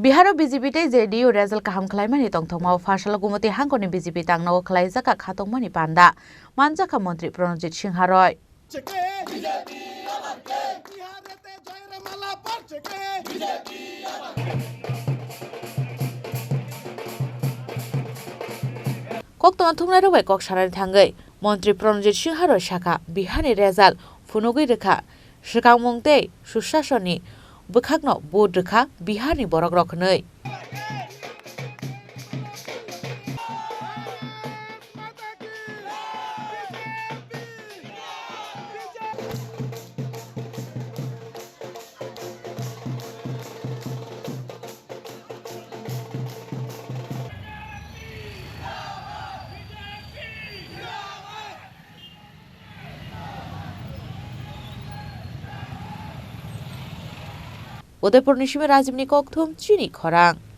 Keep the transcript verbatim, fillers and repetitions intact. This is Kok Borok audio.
Biharo B J P tei J D U result kaham khlaimani tongthokmao pharsalo Gumoti hangkorni B J P tangnago khlaijak kha khatungmani panda manjakha Montri Pranojit Singha Roy. Koktwma thumnairok bai kok sanani thangwi Montri Pranojit Singha Roy sakha, Biharni result phunugwi rwkha, swkangmung tei susasonni bwkhakno vote rwkha Biharni borokrok hwnwi. Udaipurni simi Rajibni kokthum chini khorang.